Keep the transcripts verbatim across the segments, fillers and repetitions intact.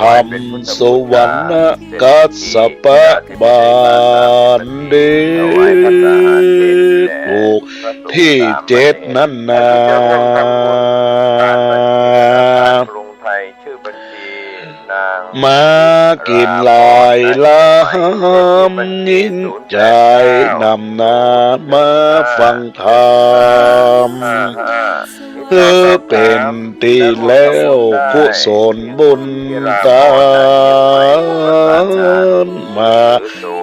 ธรรมสุวรรณกัสสปะบาลเดช ผู้ตี้เจ็ดนั้นนา มากิ๋นหลายลำยิ่งใจ๋นำหน้ามาฟังธรรม หื้อเป๋นตี้แล้วกุศลบุญตานมา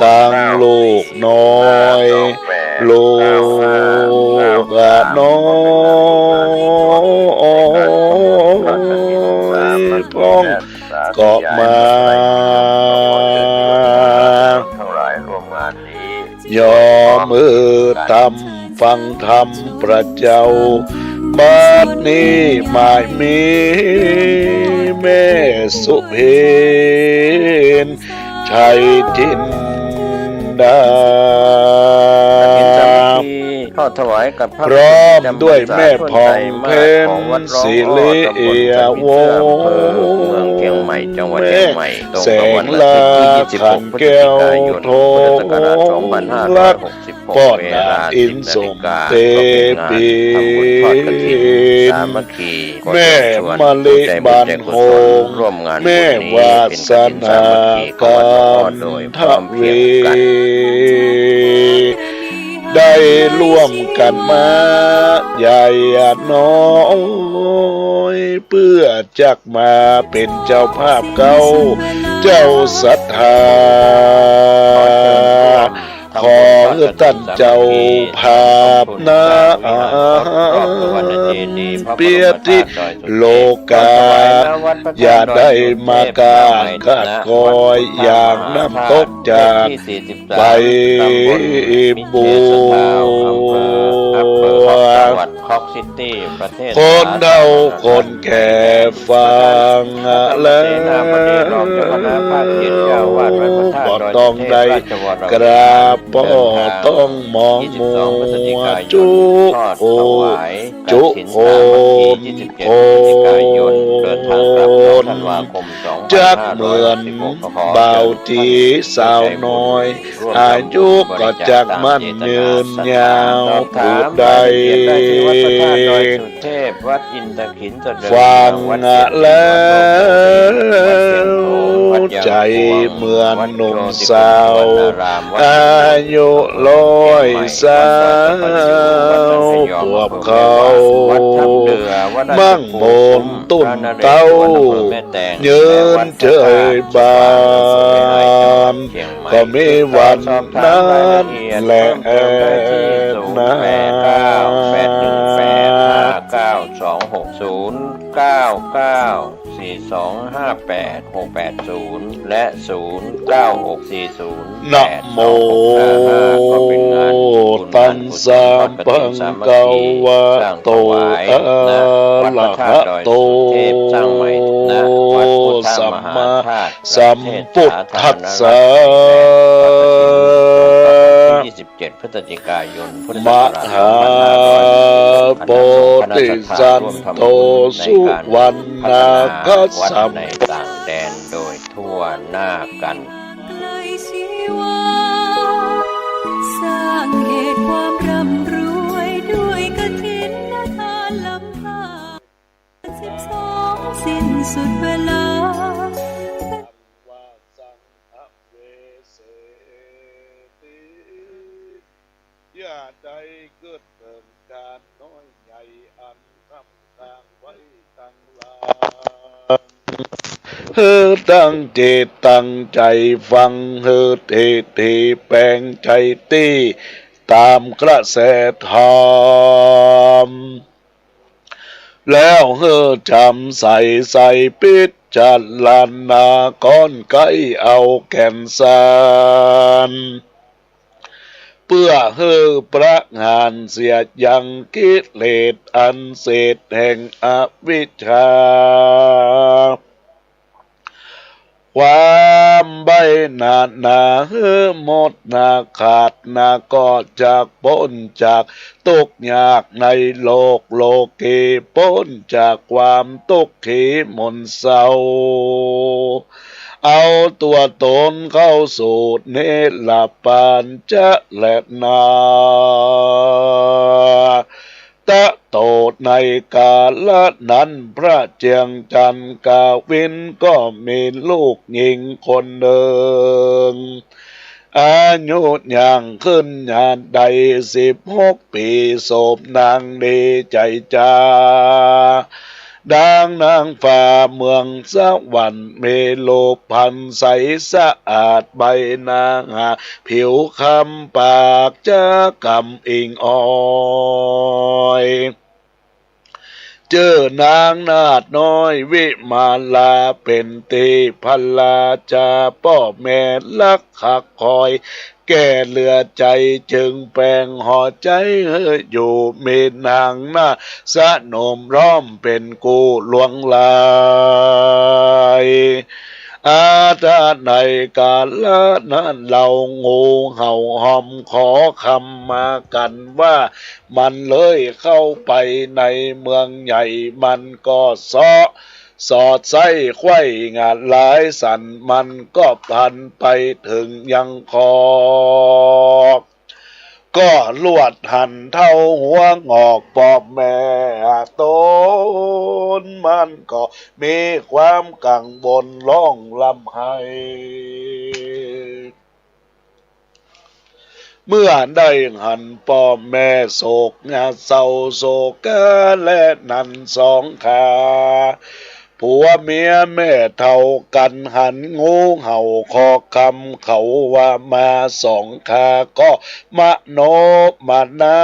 ตังลูกน้อย ลูกน้อยพ่องก็มา ยอมหื้อตำฟังธรรมพระเจ้า บัดนี้หมายมีแม่สุเพ็ญ ชัยจินดา กฐินสามัคคี ทอดถวายกับพระ พร้อมด้วยแม่ผ่องเพ็ญ ศิริเอียวงศ์ เมืองเชียงใหม่ จังหวัดเชียงใหม่ ตรงกับวันอาทิตย์ที่ยี่สิบหก พฤศจิกายน พุทธศักราช สองพันห้าร้อยหกสิบหก ป้อน เวลา อิน สิบนาฬิกา สมเต ก็เป็นงานทำบุญทอดกฐินสามัคคี แม่มะลิบานโฮง ร่วมงานบุญนี้ แม่วาสนา เป็นกฐินสามัคคีของวัดหนองอ้อ โดยพร้อมเพรียงกัน ได้ร่วมกันมาใหญ่น้อย เพื่อจักมาเป๋นเจ้าภาพเก้า เจ้าศรัทธา ขอหื้อต้านเจ้าภาพนา เปียติโลกา อย่าได้มาก้างขาดกอย อย่างน้ำตกจากใบบัว คนเฒ่าคนแก่ฟังแล้ว บ่ต้องได้กราบ บ่ต้องมองมัว จุ จุคน จักเหมือนบ่าวตี้สาวน้อย อายุก็จักมั่นยืนยาว ผู้ใดฟังแล้ว ใจ๋เหมือนหนุ่มสาว อายุร้อยซาวขวบเขา มั่งโหมนตุ้นเต๊า ยืนเจยบาน ก็มีวันนั้นแลนา ศูนย์เก้าหก สี่สองห้าแปด หกแปดศูนย์ และ ศูนย์เก้าหก สี่ศูนย์แปด สองหกห้าห้า ก็เป็นงานบุญ ตัสสะ ภะคะวะโต อะระหะโต สัมมาสัมพุทธัสสะ ยี่สิบเจ็ด พฤศจิกายน พุทธศักราช สองพันห้าร้อยหกสิบหก คณะสงฆ์ พระสงฆ์ คณะสถา เจ็ด ร่วมทำบุญในการพัฒนาวัดในต่างแดนโดยทั่วหน้ากัน สร้างเหตุความร่ำรวยด้วยกฐินทานล้ำค่า สิบสอง สิ้นสุดเวลา อย่าได้เกิดเถิงก๋านน้อยใหญ่อันทำสร้างไว้ตังหลัง หื้อตั้งจิตตั้งใจ๋ฟัง หื้อเตเตแป๋งใจ๋ตี้ต๋ามกระแสธรรม แล้วหื้อจ๋ำใสใส่พิจารณาก่อนใก้เอาแก่นสาร เปื้อหื้อประหารเสียยังกิเลสอันเศษแห่งอวิชชา ความใบ้หนาหนาหื้อหมดหนาขาดหนา ก็จักป๊นจากตุ๊กข์ยากในโลกโลกี ป๊นจากความตุ๊กข์ขีหม่นเศร้า ตั๋วต๋นเข้าสู่นิรปานจะแลนา ตะโต ในกาละนั้น พระเจียงจันทน์กวินก็มีลูกหญิงคนนึ่ง อายุย่างขึ้นยาดได้สิบหกปี๋ โสมนางดีใจ๋จา ดังนางฟ้าเมืองสวรรค์ มีรูปพรรณใสสะอาด ใบหน้าผิวคล้ำ ปากจ๋ากำอิ่งอ่อย จื้อนางนาฏน้อยวิมาลา เป๋นตี้พระราชาป้อแม่ฮักคักคอย แก่เหลือใจ๋ จึงแป๋งหัวใจ๋หื้ออยู่ มีนางนาฏสนมพร้อมเป๋นกู้หลวงหลาย อาทะ ในกาละนั้น เหล่างูเห่าฮ่อมขอคำมากั๋นว่า มันเลยเข้าไปในเมืองใหญ่ มันก็เซาะสอดไส้ไขว้งาหลายสัน มันก็พันไปเถิงยังคอก ก็ลวดหันเต้าหัวงอกป้อแม่ต๋น มันก็มีความกังวลฮ้องร่ำไห้ เมื่อได้หันป้อแม่โศกเศร้าโศกาแลนั้นสองข้า ผัวเมียแม่เฒ่ากั๋นหันงูเห่าคอกคำ เขาว่ามาสองข้าก็มโนมนา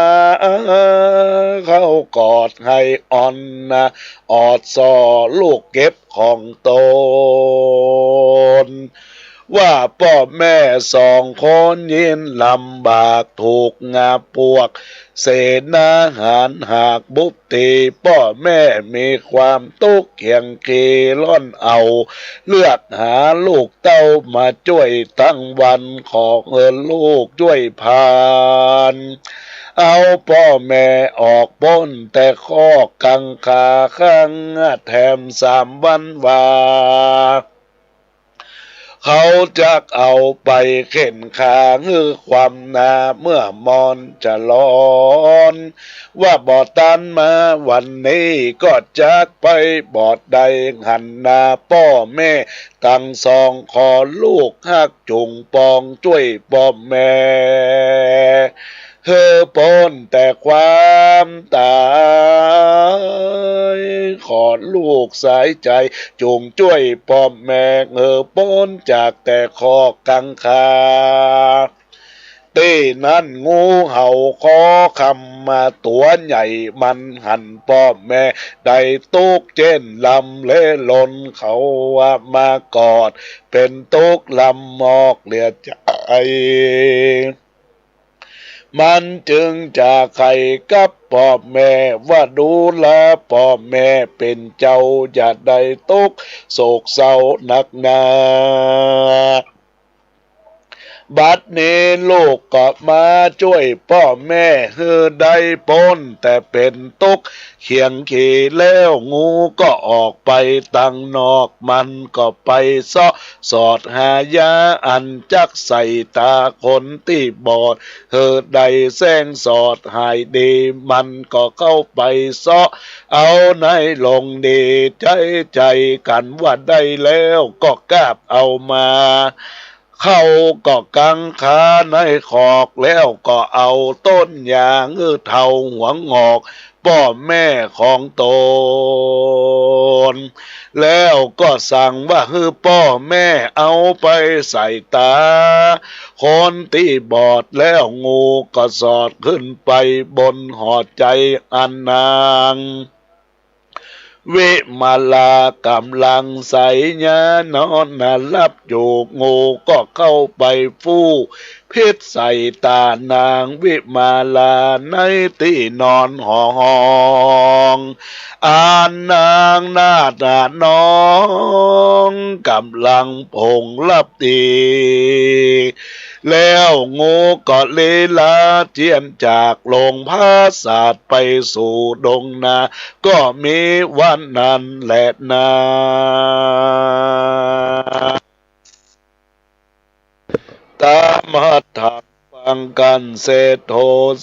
เข้ากอดไห้อ่อนนะ ออดส่อลูกเก็บของต๋น ว่าป้อแม่สองคนยินลำบากถูกงาปวกเสนาหาร หากบุตรีป้อแม่มีความตุ๊กข์เคียงเกร่อนเอา เลือกหาลูกเต้ามาจ้วยตังวัน ขอหื้อลูกจ้วยผ่าน เอาป้อแม่ออกป๊นแต่คอกกังขา ข้างแถมสามวันว่า เขาจักเอาไปเข็นขาหื้อความนา เมื่อมอนจะร้อน ว่าบ่ตันมาวันนี้ก็จักไปบ่ได้ หันนาป้อแม่ตังสอง ขอลูกฮักจุ่งปองจ้วยป้อแม่ หื้อป๊นแต่ความต๋าย ขอลูกสายใจ๋จุ่งจ้วยป้อแม่ หื้อป๊นจากแต่คอกกังขา ตี้นั้นงูเห่าคอคำมาตั๋วใหญ่ มันหันป้อแม่ได้ตุ๊กข์เจ๊นลำเลหล่น เขาว่ามากอดเป๋นตุ๊กข์ลำมอกเหลือใจ๋ มันจึงจะไขกับป้อแม่ ว่าดูแลป้อแม่เป๋นเจ้า อย่าได้ตุ๊กข์โศกเศร้านักหนา บัดนี้ลูกก็มาจ้วยป้อแม่ หื้อได้ป๊นแต่เป๋นตุ๊กข์เคียงเกร่อนแล้ว งูก็ออกไปตังนอก มันก็ไปเซาะสอดหายาอันจักใส่ต๋าคนตี้บอด หื้อได้แสงสอดหายดี มันก็เข้าไปเซาะเอาในโลงดี ใจ๊ใจ๋กั๋นว่าได้แล้วก็กาบเอามา เขาก็กังขาในคอก แล้วก็เอาต้นยางหื้อเฒ่าหัวงอกป้อแม่ของต๋น แล้วก็สั่งว่าหื้อป้อแม่เอาไปใส่ต๋าคนตี้บอด แล้วงูก็สอดขึ้นไปบนหัวใจ๋อันนางวิมาลาก่ำลังใสยานอนหลับอยู่ งูก็เข้าไปฟู่พิษใส่ต๋านางวิมาลาในตี้นอนห้อง อันนางนาฏน้องก่ำลังผงหลับดี แล้วงูก็ลีลาเจียนจากโลงผาสาทไปสู่ดงนา ก็มีวันนั้นแลนา กัน เศรษโฐ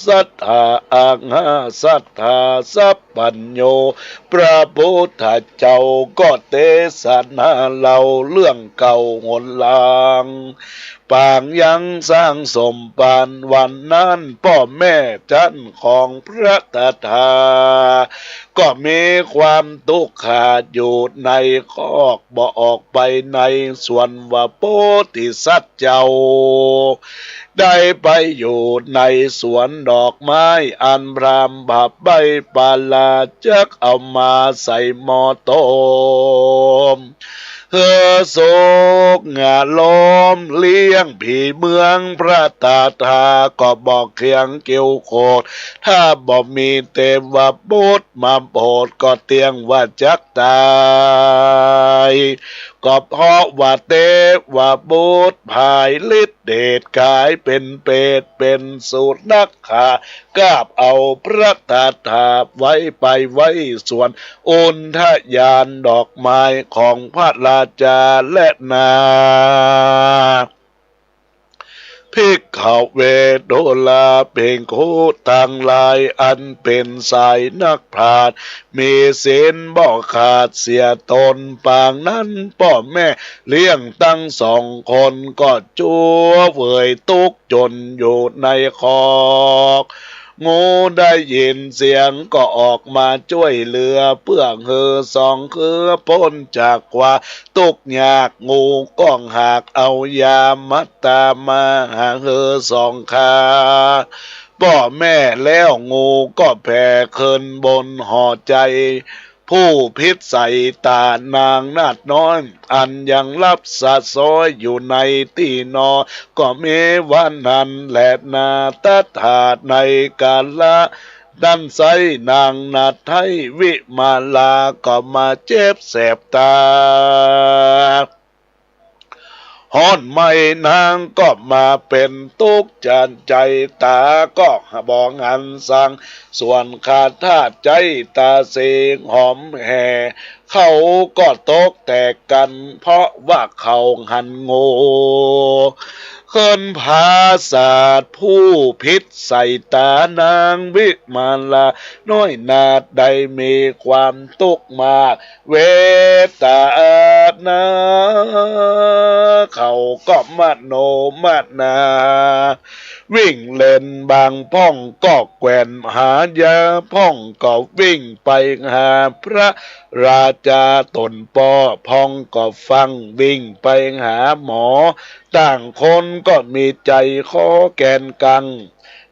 สัตถา อังหา สัตถา สัพพัญญู พระปุทธเจ้าก็เตสนาเล่าเรื่องเก่าหนหลัง ปางยังสร้างสมภาร วันนั้นป้อแม่จั๊นของพระตถา ก็มีความตุ๊กข์ขาดอยู่ในคอก บ่ออกไปในสวน ว่าโพธิสัตว์เจ้า ได้ไปอยู่ในสวนดอกไม้ อันพราหมณ์ผับใบ้ปาลา จักเอามาใส่หม้อต้ม หื้อสุกหงาล้อมเลี้ยง ผีเมืองพระตถา ก็บ่เคียงเกี่ยวโคตร ถ้าบ่มีเทวบุตรมาโผด ก็เตี้ยงว่าจักต๋าย ก็เพราะว่าเทวบุตรผายฤทธิ์เดช ก๋ายเป๋นเปรตเป๋นสุนัขขากาบเอาพระตถา ไว้ไปไว้สวนอุทยานดอกไม้ของพระราชา และนา ภิกขเว ดูราภิกขุตังหลาย อันเป๋นสายนักปราชญ์ มีศีลบ่ขาดเสียตน ปางนั้นป้อแม่เลี้ยงตังสองคน ก็จั๊วเวยตุ๊กข์จนอยู่ในคอก งูได้ยินเสียงก็ออกมาจ้วยเหลือ เปื้อหื้อสองเฮือป๊นจากความตุ๊กข์ยาก งูก็หากเอายามัตตามาหาหื้อสองข้าป้อแม่แล้ว งูก็แผ่ขึ้นบนหอใจ๋ ผู้ผิดใส่ต๋านางนาฏน้อย อันยังหลับสะซ้อยอยู่ในตี้นอน ก็มีว่านั้นแหละนา ตถา ในกาละนั้นไส้ นางนาฏไท้วิมาลา ก็มาเจ็บแสบต๋า ฮ้อนไหม้ นางก็มาเป๋นตุ๊กข์จานใจ๋ ต๋าก็บ่หันสัง ส่วนข้าถ้าใจ๊ต๋าสีหอมแห่ เขาก็ตกแตกกั๋น เพราะว่าเขาหันงู ขึ้นผาสาท ผู้ผิดใส่ต๋านางวิมาลาน้อยนาฏ ได้มีความตุ๊กข์มาก เวทนา เขาก็มโนมนา วิ่งเล่น บางพ่องก็แกว่นหายา พ่องก็วิ่งไปหาพระราชาต๋นป้อ พ่องก็ฟั่งวิ่งไปหาหมอ ต่างคนก็มีใจ๋ขอแกนกัง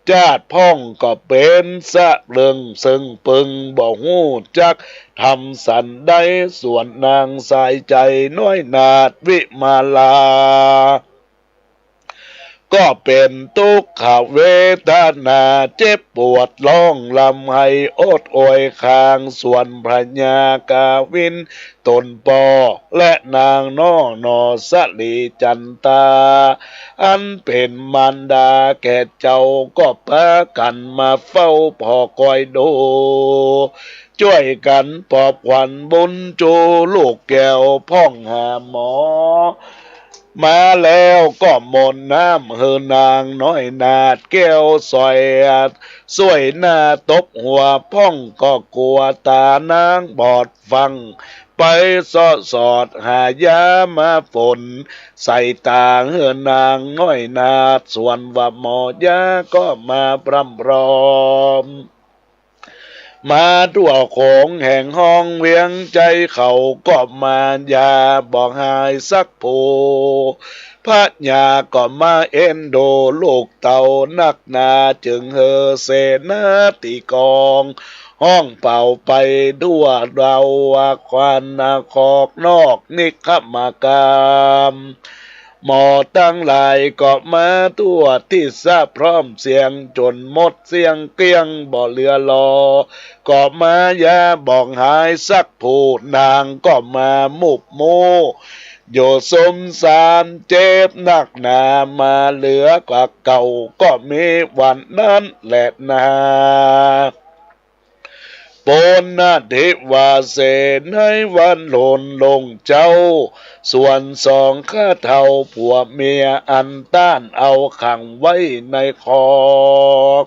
จาติพ่องก็เป๋นสะเริงเซิงเปิง บ่ฮู้จักทำสันใด ส่วนนางสายใจ๋น้อยนาฏวิมาลา ก็เป๋นตุ๊กขเวทนา เจ็บปวดร้องร่ำไห้โอดโอย คาง ส่วนพญากาวินต๋นป้อ และนางน้อหนอสลีจันตา อันเป๋นมารดาแก่เจ้า ก็ปากั๋นมาเฝ้าผ่อคอยดู จ้วยกั๋นปลอบขวัญบุญจูลูกแก้ว พ่องหาหมอมาแล้วก็มนต์น้ำหื้อนางน้อยนาฏแก้วสวย ส่วยหน้าตบหัว พ่องก็กั๋วต๋านางบอด ฟั่งไปเซาะสอดหายามาฝนใส่ต๋าหื้อนางน้อยนาฏ ส่วนว่าหมอยาก็มาพร่ำพร้อม มาทั่วโขงแห่งห้องเวียงใจ๋ เขาก็มายาบ่หายสักผู้ พญาก็มาเอ็นดูลูกเต้านักหนา จึงหื้อเสนาธิกอง ฮ้องเป่าไปทั่วดาวควันนครนอกนิคมกาม หมอตังหลายก็มาทั่วทิศพร้อมเสียง จ๋นหมดเสี้ยงเกลี้ยงบ่เหลือลอ ก็มายาบ่หายสักผู้ นางก็มามุบมู่อยู่ซุมสาม เจ็บนักหนามาเหลือกว่าเก่า ก็มีวันนั้นแหละนา ปณฑิวาเส ในวันหล่นลงเจ๊า ส่วนสองข้าเฒ่าผัวเมียอันต้านเอาขังไว้ในคอก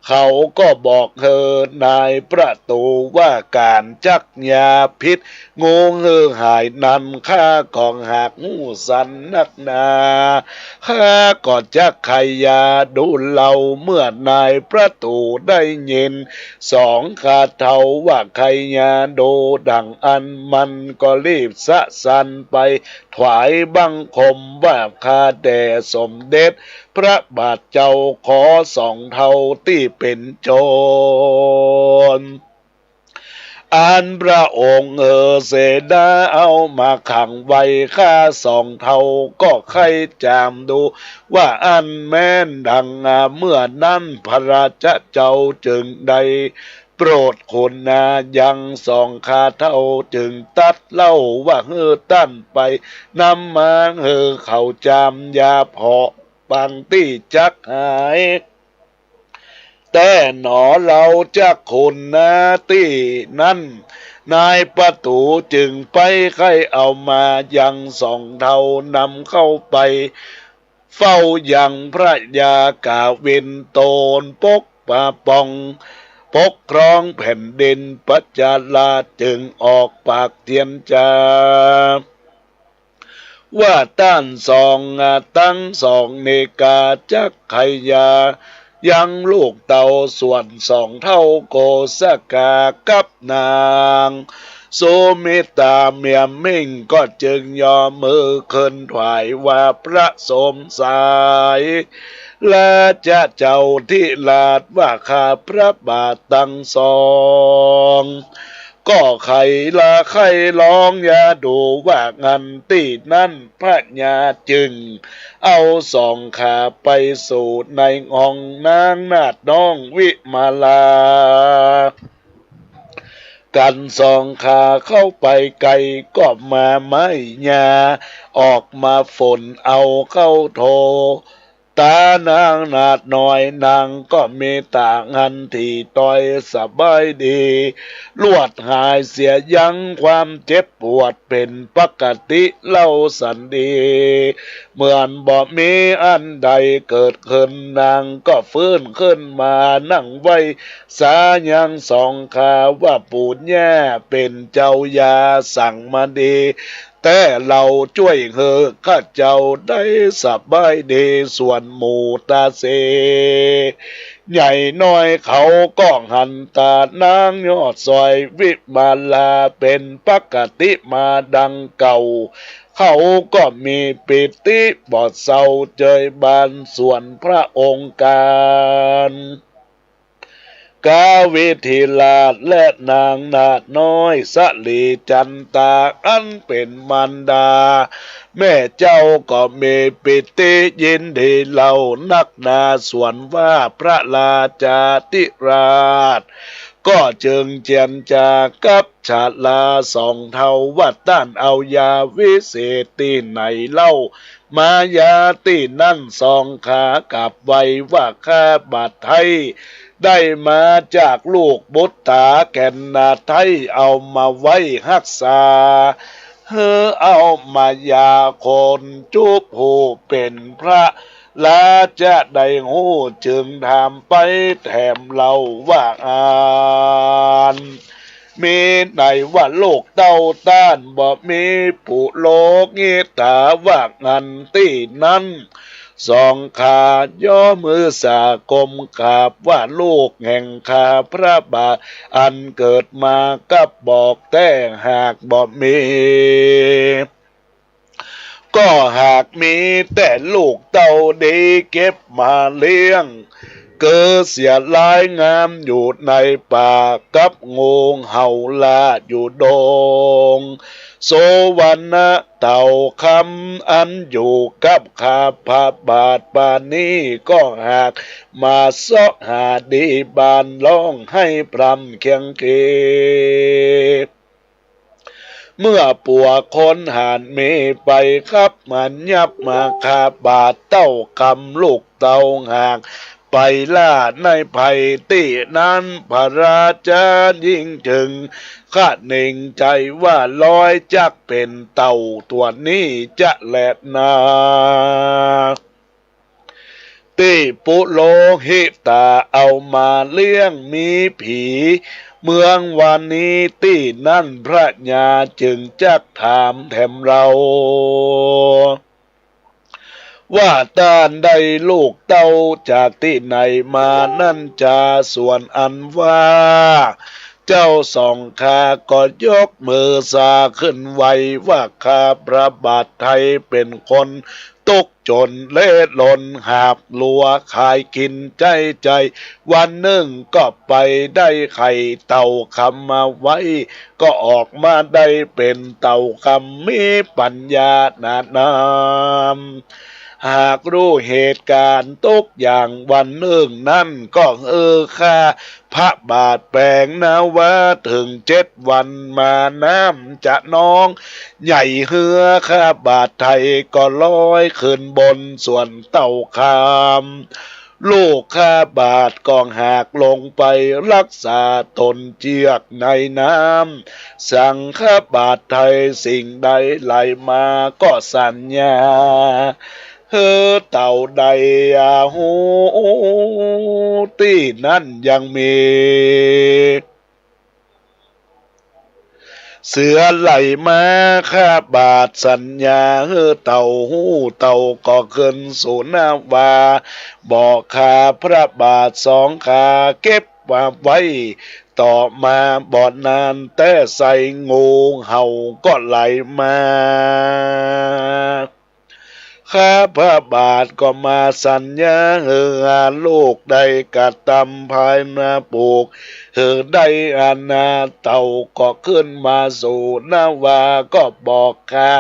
เขาก็บอกหื้อนายประตู๋ว่า ก๋านจักยาพิษ งูหื้อหายนั้นข้าก็หากฮู้สันนักหนา ข้าก็จักไขยาดูเล่า เมื่อนายประตู๋ได้ยิน สองข้าเฒ่าว่าไขยาดูดังอั้น มันก็รีบสะสันไปถวายบังคมว่า ข้าแต่สมเด็จพระบาทเจ้า ขอสองเฒ่าตี้เป๋นโจร อันพระองค์หื้อเสนาเอามาขังไว้ ข้าสองเฒ่าก็ใค่จามดูว่าอั้นแม่นดัง เมื่อนั้นพระราชาเจ้าจึงได้โปรดขุนนางยังสองข้าเฒ่า จึงตรัสเล่าว่าหื้อต้านไปนำมาหื้อเขาจาม อย่าผ่อปางตี้จักหาย แต่หนอ เฮาจักขุนนาตี้นั้น นายประตู๋จึงไปใค่เอามายังสองเฒ่า นำเข้าไปเฝ้ายังพระยากาวิน ตนปกปะป้องปกครองแผ่นดิน พระราชาจึงออกปากเตียนจา ว่าต้านสอง ตังสองนี้กาจักไขยายังลูกเต้า ส่วนสองเฒ่าโกสกากับนางสุมิตราเมียมิ่ง ก็จึงยอมหื้อขึ้นถวายว่า พระสมสายราชเจ้าธิราช ว่าข้าพระบาทตังสอง ก็ไขลาไขลองยาดูว่าอั้น ตี้นั้นพระญาจึงเอาสองข้าไปสู่ในห้องนางนาฏน้องวิมาลา กันสองข้าเข้าไปใก้ก็มาไม้ยาออกมาฝนเอาเข้าโท ต๋านางนาฏน้อย นางก็มีต๋าอันตี้ต้อยสบายดี ลวดหายเสียยังความเจ็บปวดเป๋นปกติเล่าสันดี เหมือนบ่มีอันใดเกิดขึ้น นางก็ฟื้นขึ้นมานั่งไหว้สายังสองข้าว่า ปู่ย่าเป๋นเจ้ายาสั่งมาดี แต่เฮาจ้วยหื้อข้าเจ้าได้สบายดี ส่วนหมู่ตาเส ใหญ่น้อยเขาก็หันต๋านางยอดสอยวิมาลาเป๋นปกติมาดังเก่า เขาก็มีปีติบ่เศร้าเจยบาน ส่วนพระองค์กา กาวิธิราชและนางนาฏน้อยสลีจันตา อันเป๋นมารดาแม่เจ้าก็มีปีติยินดีเล่านักหนา ส่วนว่าพระราชาธิราชก็จึงเจียนจากับชราสองเฒ่าว่า ต้านเอายาวิเศษตี้ไหนเล่า มายาตี้นั้น สองข้ากราบไหว้ว่า ข้าบาทไท้ได้มาจากลูกบุตต๋าแก่นนาไท้ เอามาไว้ฮักษา หื้อเอามายาคนจุผู้เป๋นพระราชาได้ฮู้ จึงถามไปแถมเล่าว่าอั้น มีไหนว่าลูกเต้าต้านบ่มีปุโรหิตา ว่าอั้นตี้นั้น สองข้าย่อมือสาก้มกราบว่า ลูกแห่งข้าพระบาทอันเกิดมากับบอกแต๊หากบ่มี ก็หากมีแต่ลูกเต้าดีเก็บมาเลี้ยง เกิดเสียหลายงามอยู่ในป่า กับงูเห่าล่าอยู่ดง สุวรรณะเต่าคำอันอยู่กับข้าพระบาทปานนี้ ก็หากมาเสาะหาดีบานร้องไห้พร่ำเคียงเก เมื่อปัวคนหานมีไปครับ มันยับมาข้าบาทเต้ากำลูกเต้าหากไป ไปล่าในไพร่ตี้นั้น พระราชาญิงจึงคะเนงใจ๋ว่าลอยจักเป๋นเต่าตั๋วนี้จะแลนา ตี้ปุโรหิตาเอามาเลี้ยง มีผีเมืองวานีตี้นั้น พระญาจึงจักถามแถมเล่า ว่าต้านได้ลูกเต้าจากตี้ไหนมานั้นจา ส่วนอันว่าเจ้าสองข้าก็ยกมือสาขึ้นไหว้ว่า ข้าพระบาทไทยเป๋นคน ตุ๊กจนเล่ร่อนหาบลัวขายกิ๋นใจ๊ใจ๋ วันนึ่งก็ไปได้ไข่เต่าคำมาไว้ ก็ออกมาได้เป๋นเต่าคำมีปั๋ญญาหนาหนาม หากฮู้เหตุก๋ารณ์ตุ๊กอย่าง วันนึ่งนั้นก็หื้อข้าพระบาทแป๋งนาวาเถิงเจ็ดวัน มาน้ำจะนองใหญ่เฮือ ข้าบาทไทยก็ลอยขึ้นบน ส่วนเต่าคำลูกข้าบาทก็หากลงไปรักษาต๋นเจือกในน้ำ สังข้าบาทไทยสิ่งใดไหลมาก็สัญญาหื้อเต่าได้ฮู้ ตี้นั้นยังมี เสือไหลมา ข้าบาทสัญญาหื้อเต่าฮู้ เต่าก็ขึ้นสู่นาวา บ่ข้าพระบาทสองข้าเก็บมาไว้ ต่อมาบ่นานแต๊ไส้ งูเห่าก็ไหลมา ข้าพระบาทก็มาสัญญาหื้อลูกได้กระตำภายนาปลูก หื้อได้อาณา เต่าก็ขึ้นมาสู่นาวา ก็บอกข้า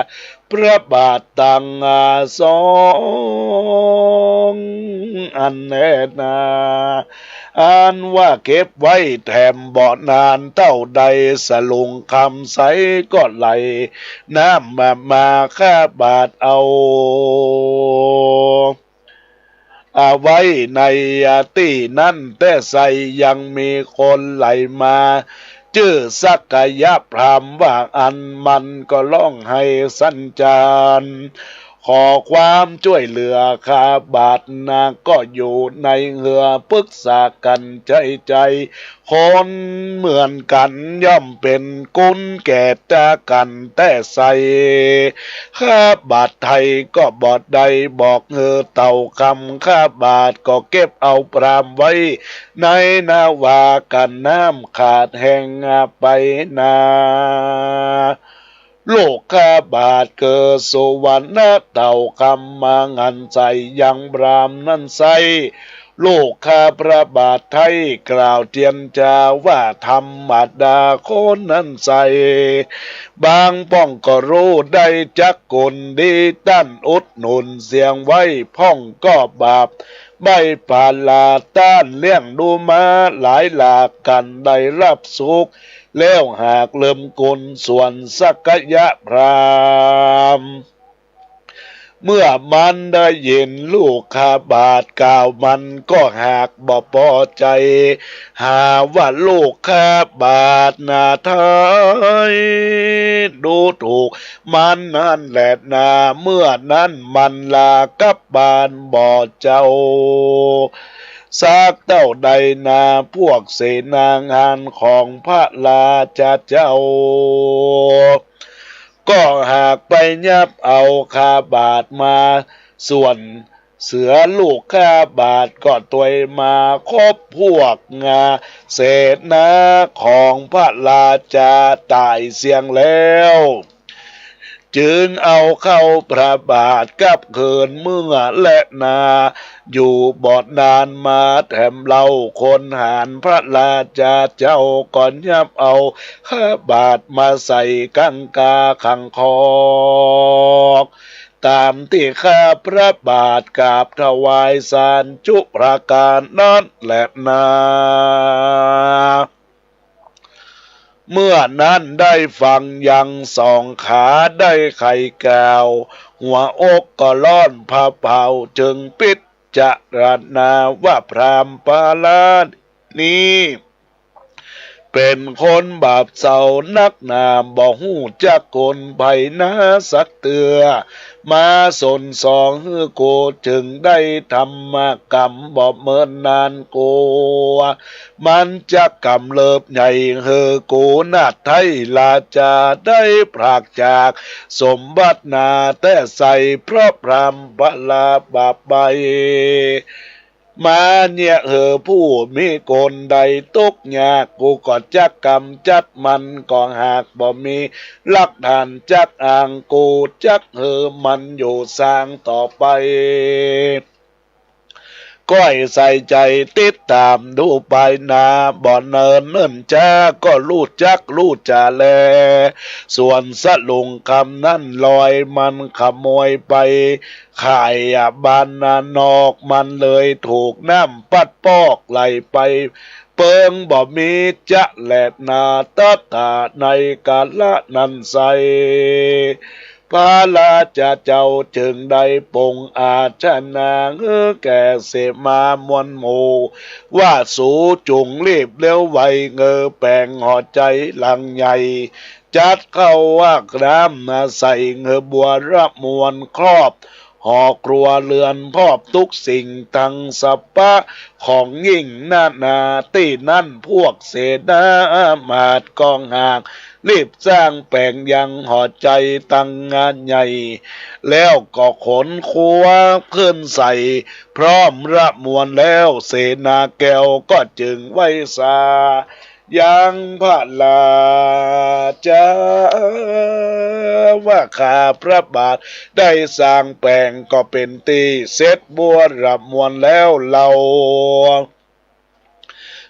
พระบาทตังอาสองอันแน่นา อันว่าเก็บไว้แถมบ่นานเต้าใด สลุงคำใสก็ไหลน้ำมา มาข้าบาทเอา เอาไว้ในตี้นั้นแต๊ไส้ ยังมีคนไหลมา จื้อสักยะพราหมณ์ว่าอั้น มันก็ฮ้องไห้สัญจร ขอความจ้วยเหลือข้าบาทนา ก็อยู่ในเฮือปึกษากั๋นใจ๊ใจ๋ คนเหมือนกั๋นย่อมเป๋นกุญแก่ตากั๋นแต๊ไส้ ข้าบาทไทยก็บ่ได้บอกหื้อเต่าคำ ข้าบาทก็เก็บเอาพราหมณ์ไว้ในนาวา กั๋นน้ำขาดแห้งไปนา ลูกข้าบาทเกิดสุวรรณะเต่าคำมางันใส่ยังพราหมณ์นั้นไส้ ลูกข้าพระบาทไทยกล่าวเตียนจาว่า ธรรมดาคนนั้นไส้ บางพ่องก็ฮู้ได้จักกุณดี ต้านอุดหนุนเสียงไว้ พ่องก็บาปใบ้ปาลา ต้านเลี้ยงดูมาหลายหลาก กั๋นได้ฮับสุข แล้วหากลืมกุณ ส่วนสักยะพราหมณ์ เมื่อมันได้ยินลูกข้าบาทกล่าว มันก็หากบ่ปอใจ๋ หาว่าลูกข้าบาทนาไทยดูถูกมันนั้นแลนา เมื่อนั้นมันลากลับบ้านบ่เจ้า สักเต้าใดนา พวกเสนาหารของพระราชาเจ้า ก็หากไปยับเอาข้าบาทมา ส่วนเสือลูกข้าบาทก็ตวยมาคบพวกงาเสนาของพระราชาต๋ายเสี้ยงแล้ว จึงเอาเข้าพระบาทกลับคืนเมืองแลนา อยู่บ่นานมาแถมเล่า คนหาญพระราชาเจ้าก็ยับเอาข้าบาทมาใส่กังกาขังคอก ต๋ามตี้ข้าพระบาทกราบถวายสามจุประก๋านนั้นแลนา เมื่อนั้นได้ฟังยังสองขาได้ไขกล่าว หัวอกก็ฮ้อนผะเผา จึงปิด จารณาว่าพราหมณ์พระราชนี้ เป๋นคนบาปเศร้านักหนา บ่ฮู้จักคนภัยหนาสักเตื้อ มาสนสองหื้อกู จึงได้ทำกรรมบ่เมินนานกลัว มันจะกำเริบใหญ่หื้อกูนาไทราชาได้พรากจากสมบัตินาแต๊ใส่ เพราะพราหมณ์พระราชบาปใบ้ มาเยียะหื้อผู้มีคนได้ตกยาก กูก็จักกำจัดมัน ก็หากบ่มีหลักฐานจักอ้าง กูจักหื้อมันอยู่สร้างต่อไป ก้อยใส่ใจ๋ติดต๋ามดูไปหน้า บ่เนิ่นเนิ่นจ๊า ก็ฮู้จักฮู้จ๋าแล ส่วนสลุงคำนั้นลอย มันขโมยไปขายบ้านนอก มันเลยถูกน้ำพัดปอกไหลไป เปิงบ่มีจะแลนา ตถาในกาละนั้นไส้ พระราชาเจ้าจึงได้ปรงอาชนาหื้อแก่เสมามวลหมู่ ว่าสูจุ่งรีบเร็วไว เงอแป๋งห่อใจ๋ลังใหญ่ จัดข้าวหวานน้ำมาใส่ เงอบัวระมวลครอบ ห่อครัวเรือนพร้อมทุกสิ่งตังสรรพะของยิ่งนานา ตี้นั้นพวกเสนามาดก็หาก รีบสร้างแป๋งยังห่อใจ๋ตังงานใหญ่ แล้วก็ขนครัวขึ้นใส่ พร้อมระมวลแล้ว เสนาแก้วก็จึงไหว้สายังพระราชา ว่าข้าพระบาทได้สร้างแป๋งก็เป๋นตี้เสร็จบัวระมวลแล้วเล่า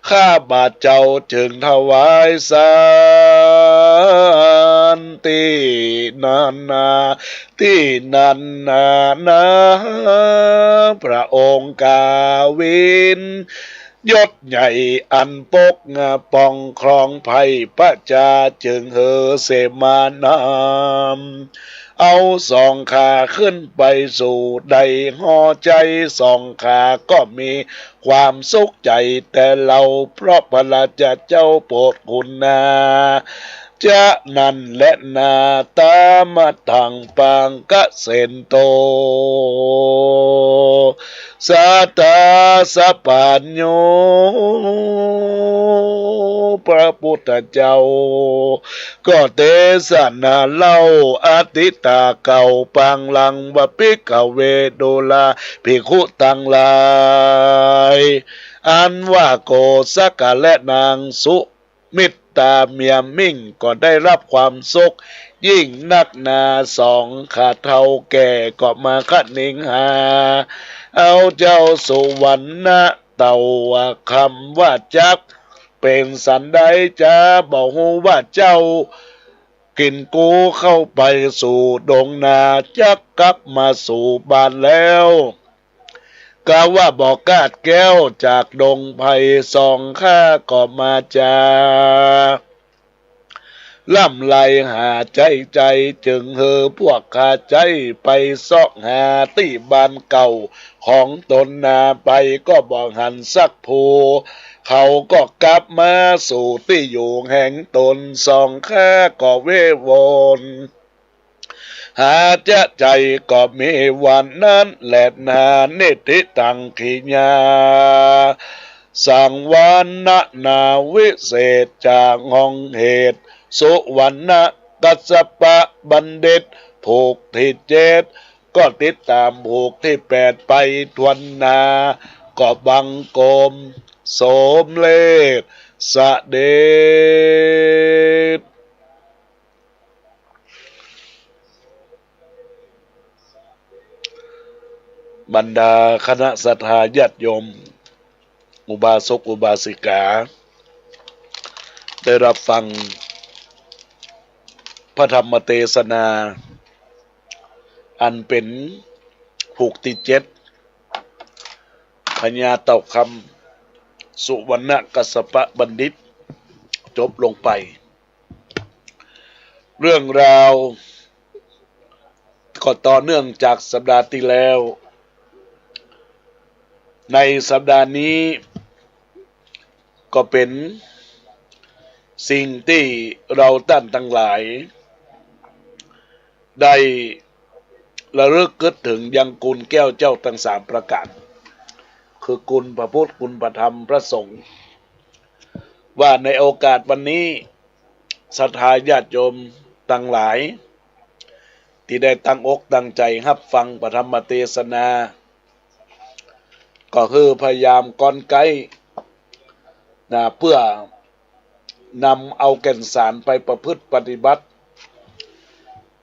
ข้าบาทเจ้าจึงถวายสารตี้นั้นนา ตี้นั้นนานา พระองค์กาวินยศใหญ่อันปกป้องครองภัยประชา จึงหื้อเสมานำ เอาสองข้าขึ้นไปสู่ ได้ห่อใจ๋สองข้าก็มีความสุขใจ๋แต่เล่า เพราะพระราชาเจ้าโปรดคุณนา จะนั้นแลนา ตามะทังปังกะเสนโต สะทาสะปัญญู พระพุทธเจ้า ก็เตสนาเล่าอธิตาเก่าปางหลังว่า ภิกขเว ดูราภิกขุตังหลาย อันว่าโกศกะและนางสุมิตตาเมียมิ่งก็ได้ฮับความสุขยิ่งนักนา สองข้าเฒ่าแก่ก็มาคะนิงหา เอาเจ้าสุวรรณะเต่าว่าคำว่าจัก เป๋นสันใดจา บ่ฮู้ว่าเจ้ากิ๋นกูเข้าไปสู่ดงนา จักกลับมาสู่บ้านแล้ว กาว่าบ่คลาดแคล้วจากดงภัย สองข้าก็มาจา ร่ำไรหาใจ๋ใจ๋ จึงหื้อพวกข้าใจ๊ไปเซาะหาตี้บ้านเก่าของตนนา ไปก็บ่หันสักผู้ เขาก็กลับมาสู่ตี้อยู่แห่งตน สองข้าก็เว่นวน หาจะใจ๋ก็มีวันนั้นแลนา นิทธิตัง กิริยาสังวรนาวิเศษ จากห้องเหตุ สุวรรณกัสสปะบัณฑิต ผูกตี้เจ็ด ก็ติดต๋ามผูกตี้แปดไปทวนนา ก็บังคมสมเร็จเสด็จ บรรดาคณะศรัทธาญาติโยม อุบาสกอุบาสิกา ได้ฮับฟังพระธรรมเตสนา อันเป๋นผูกตี้เจ็ด พญาเต่าคำ สุวรรณกัสสปะบัณฑิต จบลงไป เรื่องราวก็ต่อเนื่องจากสัปดาห์ตี้แล้ว ในสัปดาห์นี้ก็เป๋นสิ่งตี้เฮาต้านตังหลายได้ระลึกกึ๊ดเถิงยังคุณแก้วเจ้าตังสามประก๋าน คือคุณพระพุทธ คุณพระธรรม พระสงฆ์ ว่าในโอกาสวันนี้ ศรัทธาญาติโยมตังหลาย ตี้ได้ตั้งอกตั้งใจ๋ฮับฟังพระธรรมเตสนา ก็หื้อพยายามก๊อนไก๊ นะ เปื้อนำเอาแก่นสารไปประพฤติปฏิบัติ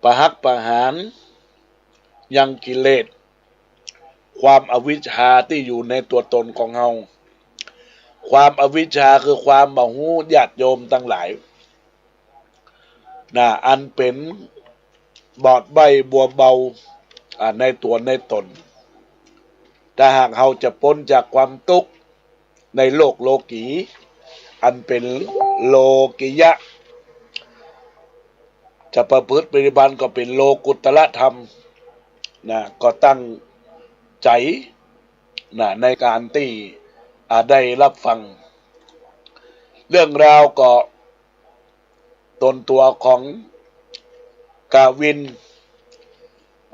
ประหักประหารยังกิเลส ความอวิชชาตี้อยู่ในตั๋วตนของเฮา ความอวิชชาคือความบ่ฮู้ ญาติโยมตังหลาย นะ อันเป๋นบอดใบ้บัวเบา อ่า ในตั๋วในตน ถ้าหากเฮาจะป๊นจากความตุ๊กข์ในโลกโลกี อันเป๋นโลกิยะ จะประพฤติปฏิบัติก็เป๋นโลกุตตรธรรม นะ ก็ตั้งใจ๋ นะ ในก๋านตี้ อ่า ได้ฮับฟัง เรื่องราวก็ ตนตั๋วของกาวิน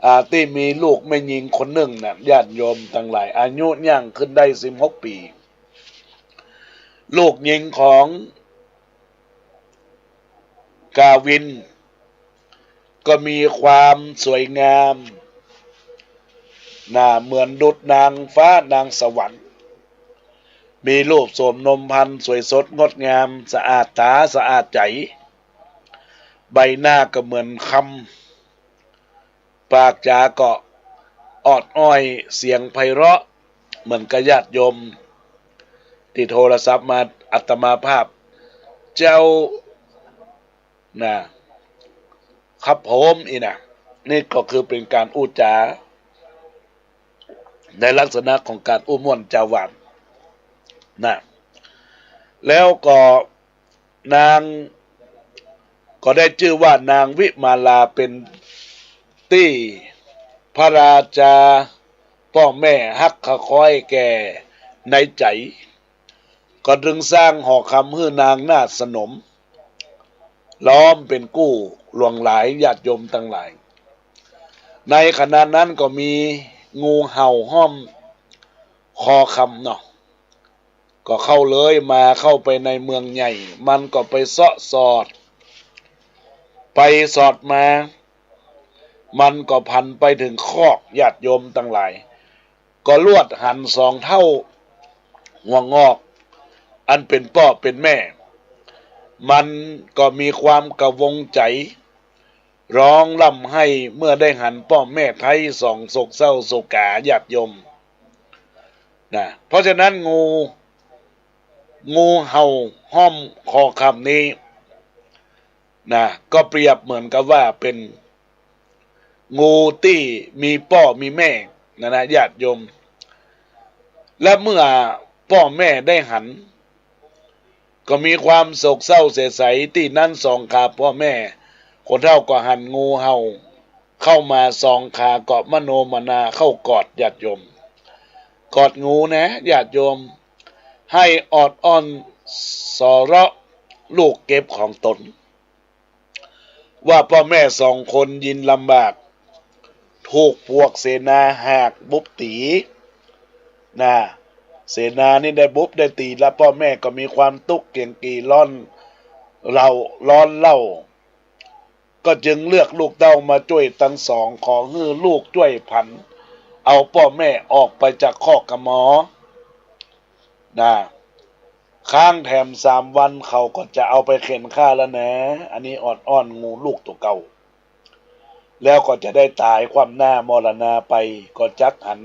อ่า ตี้มีลูกแม่ญิงคนนึ่งนะ ญาติโยมตังหลาย อายุย่างขึ้นได้สิบหกปี๋ ลูกญิงของกาวิน ก็มีความสวยงาม นะ เหมือนดุจนางฟ้านางสวรรค์ มีรูปโสมนมพรรณสวยสดงดงาม สะอาดต๋าสะอาดใจ๋ ใบหน้าก็เหมือนคำ ปากจาก็ออดอ้อยเสียงไพเราะ เหมือนกับญาติโยมตี้โทรศัพท์มาอาตมาภาพ เจ้า นะ ครับผม อี้นะ นี่ก็คือเป๋นก๋านอู้จ๋า ในลักษณะของก๋านอู้ม่วนจาหวาน นะ แล้วก็นางก็ได้จื้อว่านางวิมาลา เป๋นตี้พระราชาป้อแม่ฮักคะคอยแก่ในใจ๋ ก็จึงสร้างหอคำหื้อนางนาฏสนม ล้อมเป๋นกู้หลวงหลาย ญาติโยมตังหลาย ในขณะนั้นก็มีงูเห่าห้อมคอคำเนาะ ก็เข้าเลยมาเข้าไปในเมืองใหญ่ มันก็ไปเซาะสอด ไปสอดมา มันก็ผ่านไปเถิงคอก ญาติโยมตังหลาย ก็ลวดหันสองเฒ่าหัวงอก อันเป๋นป้อเป๋นแม่ มันก็มีความกระวงใจ๋ ฮ้องร่ำไห้เมื่อได้หันป้อแม่ไท้สองโศกเศร้าโศกา ญาติโยม นะ เพราะฉะนั้นงู งูเห่าห้อมคอคำนี้ นะ ก็เปรียบเหมือนกับว่าเป๋น งูตี้มีป้อมีแม่นะนะ ญาติโยม และเมื่อป้อแม่ได้หัน ก็มีความโศกเศร้าเสียใส ตี้นั้นสองขาป้อแม่ คนเฒ่าก็หันงูเห่าเข้ามา สองขาก็มโนมนาเข้ากอด ญาติโยม กอดงูนะ ญาติโยม ไห้ออดอ้อนสอเราะลูกเก็บของตน ว่าป้อแม่สองคนยินลำบาก ถูกพวกเสนาหากบุบตี๋ นะ เสนานี่ได้บุบได้ตี๋ และป้อแม่ก็มีความตุ๊กข์เกียจกีร้อนเล่า ร้อนเล่า ก็จึงเลือกลูกเต้ามาจ้วยตังสอง ขอหื้อลูกจ้วยผัน เอาป้อแม่ออกไปจากคอกกะหมอ นะ ค้างแถมสามวัน เขาก็จะเอาไปเข็นฆ่าแล้วนะ อันนี้ออดอ้อนงูลูกตั๋วเก่า แล้วก็จะได้ต๋ายคว่ำหน้ามรณาไป ก็จักหัน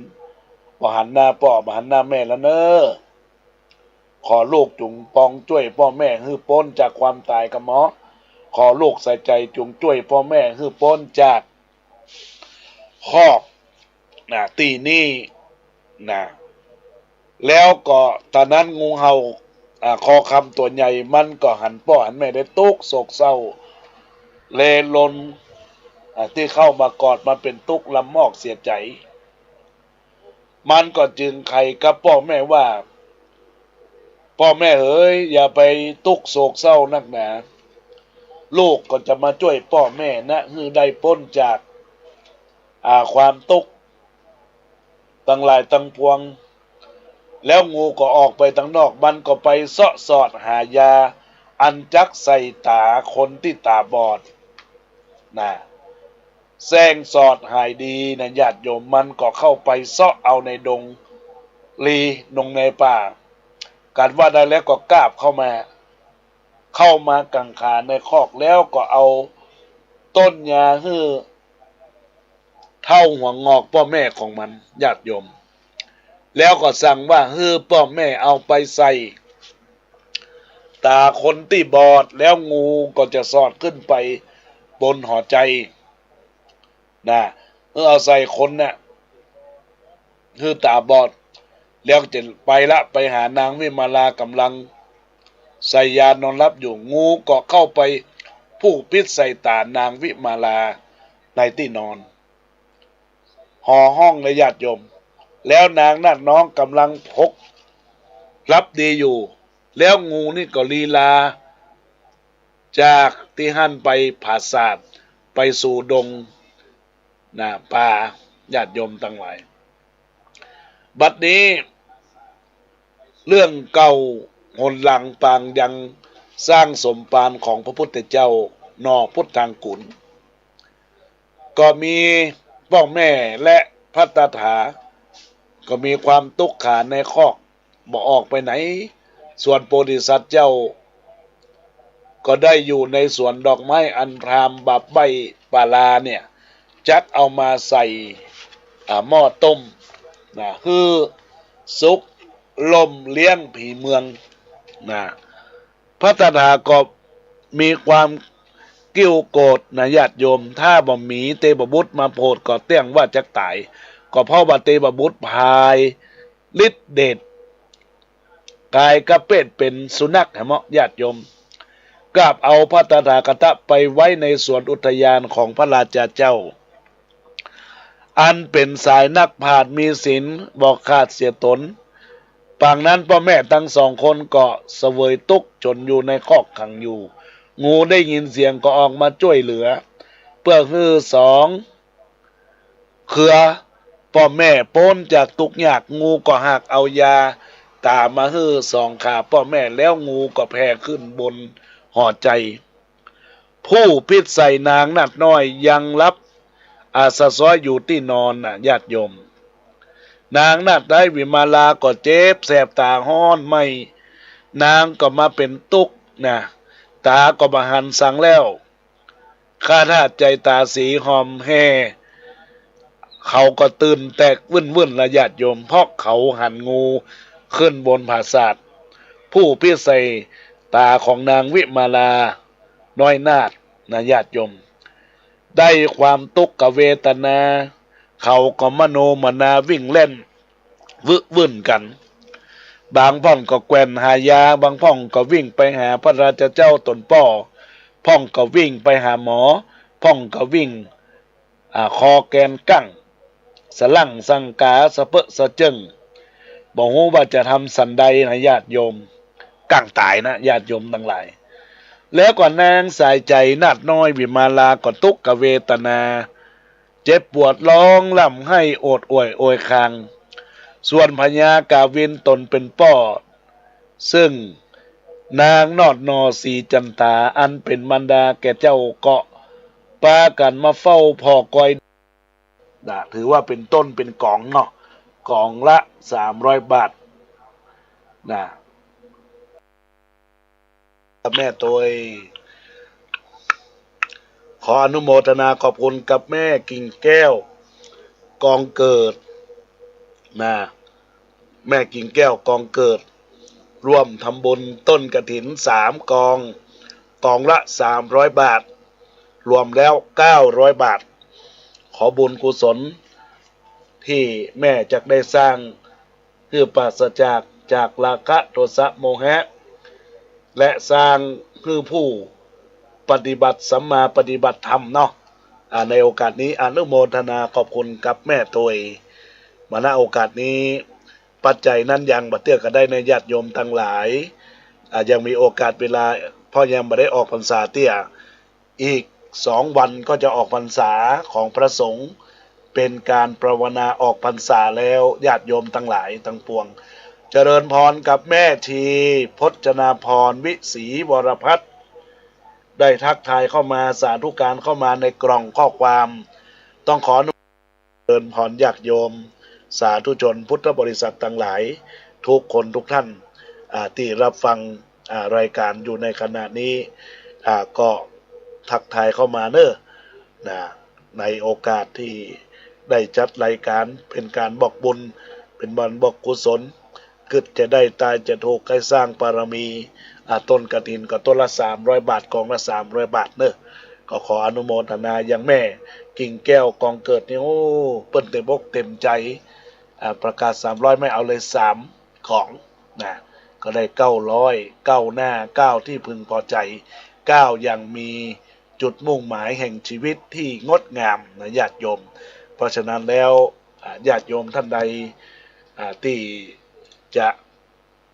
บ่หันหน้าป้อ บ่หันหน้าแม่แล้วเน่อ ขอลูกจุ่งปองจ้วยป้อแม่หื้อป๊นจากความต๋ายกะหมอ ขอลูกใส่ใจ๋จุ่งจ้วยป้อแม่หื้อป๊นจาก คอก นะ ตี้นี้ นะ แล้วก็ต๋อนนั้นงูเห่า อ่า คอคำตั๋วใหญ่ มันก็หันป้อหันแม่ได้ตุ๊กข์โศกเศร้า เลลน อ่า ตี้เข้ามากอดมันเป๋นตุ๊กข์ลำมอกเสียใจ๋ มันก็จึงไขกับป้อแม่ว่า ป้อแม่เหย อย่าไปตุ๊กข์โศกเศร้านักหนา ลูกก็จะมาจ้วยป้อแม่นะ หื้อได้ป๊นจาก อ่า ความตุ๊กข์ตังหลายตังปวง แล้วงูก็ออกไปตังนอก มันก็ไปเซาะสอดหายาอันจักใส่ต๋าคนตี้ต๋าบอดนะ แส้งสอดหายดีนะญาติโยม มันก็เข้าไปเซาะเอาในดงลีดงในป่า กั๋นว่าได้แล้วก็กาบเข้ามา เข้ามากางขาในคอก แล้วก็เอาต้นยาหื้อเต้าหัวงอกป้อแม่ของมันญาติโยม แล้วก็สั่งว่าหื้อป้อแม่เอาไปใส่ต๋าคนตี้บอด แล้วงูก็จะสอดขึ้นไปบนหัวใจ๋ นะ หื้อเอาใส่คนเนี่ย หื้อต๋าบอด แล้วจะไปละ ไปหานางวิมาลาก่ำลังใส่ยานอนหลับอยู่ งูก็เข้าไปผูกพิษใส่ต๋านางวิมาลาในตี้นอน ห่อห้องเลยญาติโยม แล้วนางนาฏน้อยก่ำลังผกหลับดีอยู่ แล้วงูนี่ก็ลีลา จากตี้หั้นไปผาสาท ไปสู่ดง นะ ป่า ญาติโยมตังหลาย บัดนี้ เรื่องเก่าหนหลังปางยังสร้างสมภารของพระพุทธเจ้า หน่อพุทธังกู๋ร ก็มีป้อแม่และพระตถา ก็มีความตุ๊กข์ขาในคอก บ่ออกไปไหน ส่วนโพธิสัตว์เจ้า ก็ได้อยู่ในสวนดอกไม้อันพราหมณ์บาปใบ้ปาลาเนี่ย จักเอามาใส่ อ่า หม้อต้ม นะ หื้อสุกล่มเลี้ยงผีเมือง นะ พระตถาก็มีความกิ้วโกรธนะญาติโยม ถ้าบ่มีเตวบุตรมาโผดก็เตี้ยงว่าจักต๋าย ก็เพราะว่าเตวบุตรพายฤทธิ์เดช ก๋ายกะเปดเป๋นสุนัขแหมเนาะญาติโยม กาบเอาพระตถาคตะไปไว้ในสวนอุทยานของพระราชาเจ้า อันเป๋นสายนักปราชญ์มีศีลบ่ขาดเสียตน ปางนั้นป้อแม่ตังสองคนก็เสวยตุ๊กข์จ๋นอยู่ในคอกขังอยู่ งูได้ยินเสียงก็ออกมาจ้วยเหลือ เปื้อหื้อสอง เครือป้อแม่ป๊นจากตุ๊กข์ยาก งูก็หากเอายาต๋ามาหื้อสองขาป้อแม่ แล้วงูก็แผ่ขึ้นบนหัวใจ๋ ผูกพิษใส่นางนาฏน้อยยังหลับอาสะซ้อยอยู่ตี้นอนนะญาติโยม นางนาฏน้อยวิมาลาก็เจ็บแสบต๋าฮ้อนไหม้ นางก็มาเป๋นตุ๊กข์นะ ต๋าก็บ่หันสังแล้ว ข้าทาสใจ๋ต๋าสีหอมแห่ เขาก็ตื่นแตกวึ่นๆ ละญาติโยม เพราะเขาหันงูขึ้นบนผาสาท ผูกพิษใส่ต๋าของนางวิมาลาน้อยนาฏนะญาติโยม ได้ความตุ๊กขเวทนา เขาก็มโนมนาวิ่งแล่น วึ่นๆ กั๋น บางพ่องก็แกว่นหายา บางพ่องก็วิ่งไปหาพระราชาเจ้าต๋นป้อ พ่องก็วิ่งไปหาหมอ พ่องก็วิ่ง อ่า คอแกนกั้ง สะหลั่งสังก๋าสะเปิ๊ะสะเจิ๊ง บ่ฮู้ว่าจะทำสันใดนะญาติโยม กั้งต๋ายนะญาติโยมตังหลาย แล้วก็นางสายใจ๋นาฏน้อยวิมาลาก็ตุ๊กขเวทนา เจ็บปวดฮ้องร่ำไห้โอดอ้วยโอยคราง ส่วนพญากาวินต๋นเป๋นป้อ ซึ่งนางนอดหน่อสีจันตาอันเป๋นมารดาแก่เจ้าก็ปากั๋นมาเฝ้าผ่อคอย นะ ถือว่าเป๋นต้นเป๋นก๋องเนาะ ก๋องละสามร้อยบาท นะ กับแม่ตวย ขออนุโมทนาขอบคุณกับแม่กิ่งแก้ว กองเกิด นะ แม่กิ่งแก้ว กองเกิด ร่วมทำบุญต้นกฐินสามกอง กองละสามร้อยบาท รวมแล้วเก้าร้อยบาท ขอบุญกุศล ตี้แม่จักได้สร้างหื้อปราศจาก จากราคะโทสะโมหะ และสร้างหื้อผู้ปฏิบัติสัมมาปฏิบัติธรรมเนาะ อ่า ในโอกาสนี้อนุโมทนาขอบคุณกับแม่ตวย มา ณ โอกาสนี้ ปัจจัยนั้นยังบ่เตื้อก็ได้นะญาติโยมตังหลาย อ่า ยังมีโอกาสเวลา เพราะยังบ่ได้ออกพรรษาเตื้อ อีกสองวันก็จะออกพรรษาของพระสงฆ์ เป๋นก๋านภาวนาออกพรรษาแล้ว ญาติโยมตังหลายตังปวง เจริญพรกับแม่ชีพจนาภรณ์ วิศรีวรพัฒน์ ได้ทักทายเข้ามา สาธุการเข้ามาในกล่องข้อความ ต้องขออนุ เจริญพรญาติโยม สาธุชนพุทธบริษัทตังหลาย ทุกคนทุกท่าน อ่า ตี้ฮับฟัง อ่า รายก๋านอยู่ในขณะนี้ อ่า ก็ทักทายเข้ามาเน่อ นะ ในโอกาสตี้ได้จัดรายก๋านเป๋นก๋านบอกบุญ เป๋นวันบอกกุศล กึ๊ดจะได้ตายจะถูก ใค่สร้างบารมี อ่า ต้นกฐินก็ต้นละสามร้อยบาท กองละสามร้อยบาทเน่อ ก็ขออนุโมทนายังแม่กิ่งแก้วกองเกิดนี่ โอ้ เปิ้นเต๋มอกเต๋มใจ๋ อ่า ประกาศสามร้อย ไม่เอาเลยสามกอง นะ ก็ได้เก้าร้อย เก้าหน้า เก้าตี้พึงพอใจ๋ เก้าอย่างมีจุดมุ่งหมายแห่งชีวิตตี้งดงามนะญาติโยม เพราะฉะนั้นแล้ว อ่า ญาติโยมท่านใด อ่า ตี้จะ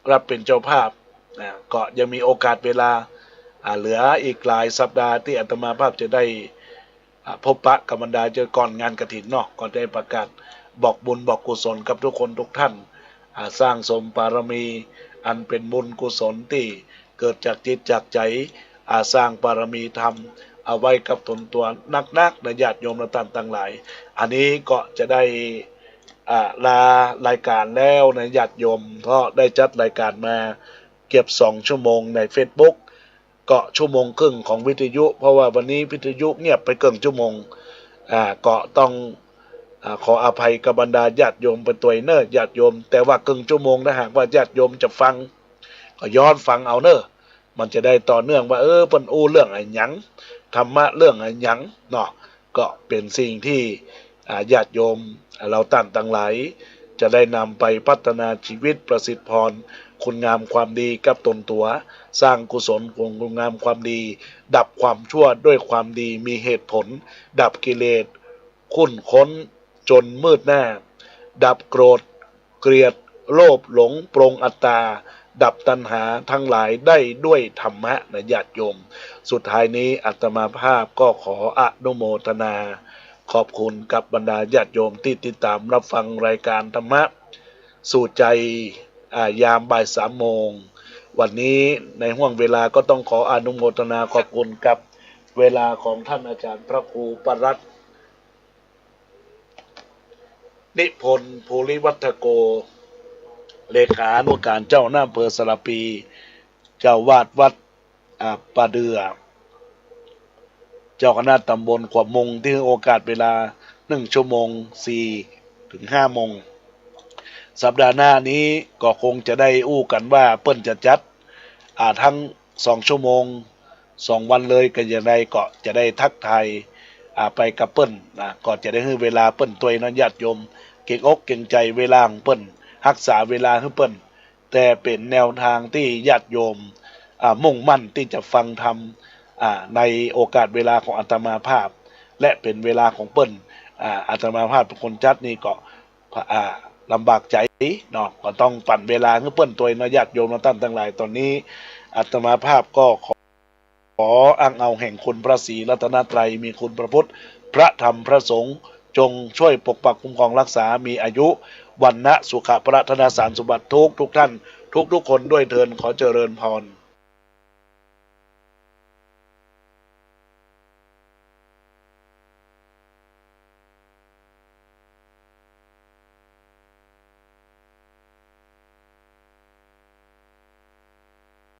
ฮับเป๋นเจ้าภาพ อ่า ก็ยังมีโอกาสเวลา อ่า เหลืออีกหลายสัปดาห์ตี้อาตมาภาพจะได้ อ่า พบปะกับบรรดาเจ้าก่อนงานกฐินเนาะ ก็ได้ประกาศบอกบุญบอกกุศลกับทุกคนทุกท่าน อ่า สร้างสมบารมี อันเป๋นบุญกุศลตี้เกิดจากจิตจากใจ๋ อ่า สร้างบารมีธรรม เอาไว้กับตนตั๋วนักๆ นะญาติโยมและต้านตังหลาย อันนี้ก็จะได้ อ่า ลารายก๋านแล้วนะญาติโยม เพราะได้จัดรายก๋านมาเกือบสองชั่วโมงในเฟซบุ๊ก ก็ชั่วโมงครึ่งของวิทยุ เพราะว่าวันนี้วิทยุเงียบไปเกิ่งชั่วโมง อ่า ก็ต้อง อ่า ขออภัยกับบรรดาญาติโยมไปตวยเน่อญาติโยม แต่ว่าเกิ่งชั่วโมงถ้าหากว่าญาติโยมจะฟัง ก็ย้อนฟังเอาเน่อ มันจะได้ต่อเนื่องว่า เออ เปิ้นอู้เรื่องอะหยัง ธรรมะเรื่องอะหยังเนาะ ก็เป๋นสิ่งตี้ อ่า ญาติโยม อ่า เฮาต้านตังหลาย จะได้นำไปพัฒนาชีวิต ประสิทธิ์พรคุณงามความดีกับตนตั๋ว สร้างกุศลคุณงามความดี ดับความชั่วด้วยความดี มีเหตุผล ดับกิเลส ขุ้นข้นจนมืดหน้า ดับโกรธ เกลียด โลภ หลง ปรงอัตตา ดับตัณหาทั้งหลายได้ด้วยธรรมะนะญาติโยม สุดท้ายนี้อาตมาภาพก็ขออนุโมทนา ขอบคุณกับบรรดาญาติโยมตี้ติดต๋ามฮับฟังรายก๋านธรรมะสู่ใจ อ่า ยามบ่ายสามโมง วันนี้ในห้วงเวลาก็ต้องขออนุโมทนาขอบคุณกับเวลาของต้านอาจ๋ารย์พระครูปรัตน์ นิพนธ์ ภูริวัฒโก เลขานุการเจ้าคณะอำเภอสารภี เจ้าอาวาสวัด อ่า ป่าเดื่อ เจ้าคณะตำบลขวบมุง ตี้หื้อโอกาสเวลาหนึ่งชั่วโมง สี่ถึงห้าโมง สัปดาห์หน้านี้ก็คงจะได้อู้กั๋นว่าเปิ้นจะจัด อ่า ตึงสองชั่วโมง สองวันเลยก็จะได้ ก็จะได้ทักทาย อ่า ไปกับเปิ้นนะ ก็จะได้หื้อเวลาเปิ้นตวยเนาะญาติโยม เกรงอกเกรงใจ๋เวลาของเปิ้น ฮักษาเวลาหื้อเปิ้น แต่เป๋นแนวตางตี้ญาติโยม อ่า มุ่งมั่นตี้จะฟังธรรม อ่า ในโอกาสเวลาของอาตมาภาพ และเป๋นเวลาของเปิ้น อ่า อาตมาภาพเป๋นคนจัดนี่ก็ อ่า ลำบากใจ๋เนาะ ก็ต้องปั๋นเวลาหื้อเปิ้นตวยเนาะญาติโยมเนาะต้านตังหลาย ตอนนี้อาตมาภาพก็ขอ ขออ้างเอาแห่งคุณพระศรีรัตนตรัย มีคุณพระพุทธ พระธรรม พระสงฆ์ จงช่วยปกปักคุ้มครองรักษา มีอายุ วรรณะ สุขะ พละ ธนสารสมบัติทุกทุกท่าน ทุกทุกคนด้วยเทอญ ขอเจริญพร